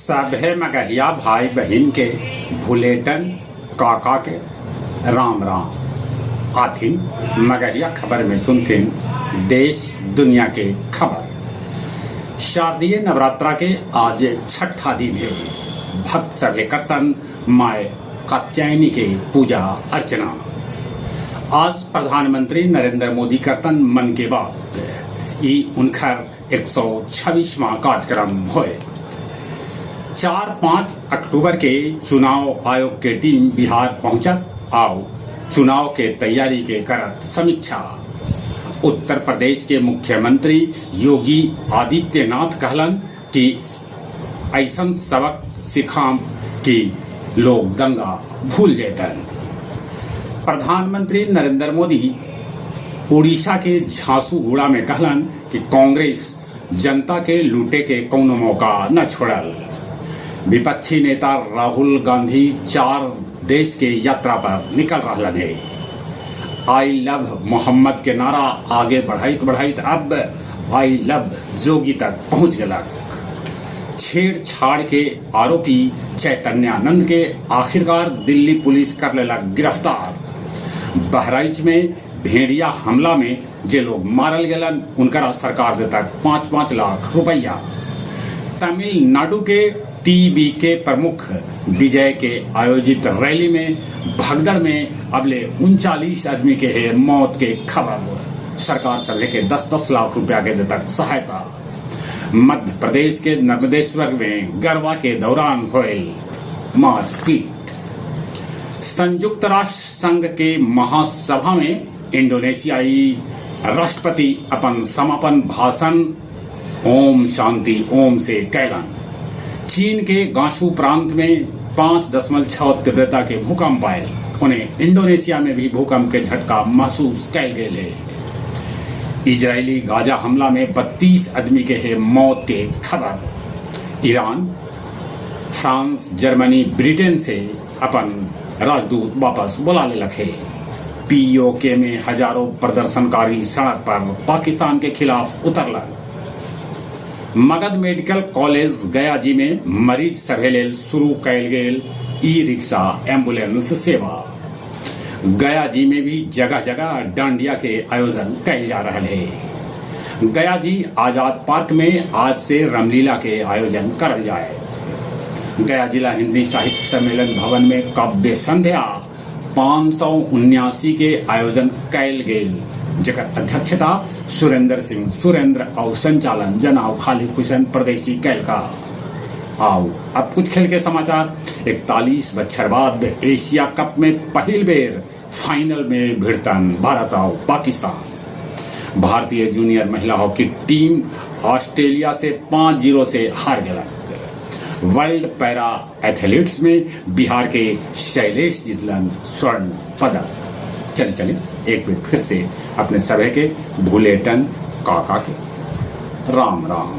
सभे मगहिया भाई बहिन के भुलेटन काका के राम राम। आथिन मगहिया खबर में सुनथिन देश दुनिया के खबर। शारदीय नवरात्रा के आज छठा दिन है। भक्त सभे करतन माय कात्यायनी के पूजा अर्चना। आज प्रधानमंत्री नरेंद्र मोदी करतन मन के बात। ई उनखर 126वां कार्यक्रम होए। 4-5 अक्टूबर के चुनाव आयोग के टीम बिहार पहुंचत आउ चुनाव के तैयारी के करत समीक्षा। उत्तर प्रदेश के मुख्यमंत्री योगी आदित्यनाथ कहलन कि ऐसन सबक सिखाम कि लोग दंगा भूल जैतन। प्रधानमंत्री नरेंद्र मोदी उड़ीसा के झांसूगुड़ा में कहलन कि कांग्रेस जनता के लूटे के कौनो मौका न छोड़ल। विपक्षी नेता राहुल गांधी 4 देश के यात्रा पर निकल रहलन है। I love Mohammad के नारा आगे बढ़ाइत बढ़ाइत अब I love जोगी तक पहुंच गलक। छेड़छाड़ के आरोपी चैतन्यानंद के आखिरकार दिल्ली पुलिस कर लेलक गिरफ्तार। बहराइच में भेड़िया हमला में जे लोग मारल गेलन उनकरा सरकार देतक 5-5 लाख रुपया। तमिलनाडु के टीबी के प्रमुख विजय के आयोजित रैली में भगदड़ में अबले 39 आदमी के है मौत के खबर। सरकार सभे के 10-10 लाख रुपया के देतक सहायता। मध्य प्रदेश के नर्मदेश्वर में गरबा के दौरान होयल मारपीट। संयुक्त राष्ट्र संघ के महासभा में इंडोनेशियाई राष्ट्रपति अपन समापन भाषण ओम शांति ओम से कैलन। चीन के गांसू प्रांत में 5.6 तीव्रता के भूकंप आयल। उन्हें इंडोनेशिया में भी भूकंप के झटका महसूस कैल गेल है। इजरायली गाजा हमला में 32 आदमी के है मौत के खबर। ईरान, फ्रांस, जर्मनी, ब्रिटेन से अपन राजदूत वापस बुला लेलक है। पीओके में हजारों प्रदर्शनकारी सड़क पर पाकिस्तान के खिलाफ उतरलन। मगध मेडिकल कॉलेज गया जी में मरीज सभे लेल शुरू कैल गेल ई रिक्शा एम्बुलेंस सेवा। गया जी में भी जगह जगह डांडिया के आयोजन कैल जा रहा है। गया जी आजाद पार्क में आज से रामलीला के आयोजन करल जाए। गया जिला हिंदी साहित्य सम्मेलन भवन में काव्य संध्या 579 के आयोजन कैल गेल, जकर अध्यक्षता सुरेंद्र सिंह सुरेंद्र और संचालन जनाब खालिद हुसैन परदेसी कैल का। आओ अब कुछ खेल के समाचार। 41 बच्छर बाद एशिया कप में पहिल बेर फाइनल में भिड़तन भारत और पाकिस्तान। भारतीय जूनियर महिला हॉकी टीम ऑस्ट्रेलिया से 5-0 से हार गया। वर्ल्ड पैरा एथलीट्स में बिहार के शैलेश जीतलन स्वर्ण पदक। चले चले एक बार फिर से अपने सभी के भूलेटन काका के राम राम।